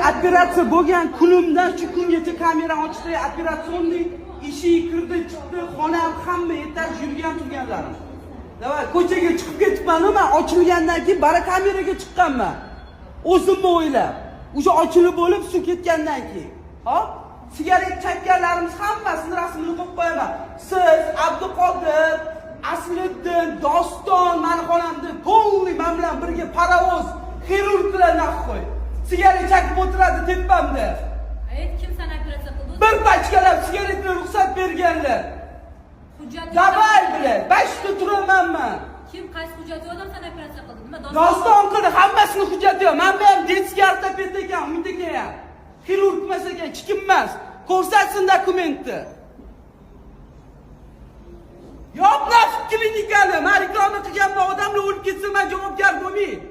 Operatsiya bo'lgan kunimdan shu kungacha kamera ochdi, операционный eshik kirdi, chiqdi, xonam, hamma этаж yurgan turganlarim. Давай, ko'chaga chiqib ketibman man ochilgandan keyin bara kameraga chiqqanman. O'zimni o'ylab. O'sha ochilib bo'lib suv ketgandan keyin. Hop? Sigaret chekkanlarimiz hammasini rasmini qo'yib qo'yaman. Siz, Abduqodir, Asliddin, Doston mani xonamda полный man bilan birga parovoz xirurglar нахуй. Sigaret chekib o'tiradi tepamda. Ayt, kim seni operatsiya qildi? Bir pachkalab sigaretni ruxsat berganlar. Hujjat. Давай, блядь, 5 ta turaman man. Kim, qaysi hujjat yo'q odam seni operatsiya qildi? Nima? Doston qildi, hammasini hujjati yo'q. Man ham детский ortoped ekan, Umid aka ham. Xirurg emas ekan, hech kim emas. Ko'rsatsin dokumentni. Yop nafs klinikani. Man reklama qilganman, odamlar o'lib ketsa, man javobgar bo'lmayman.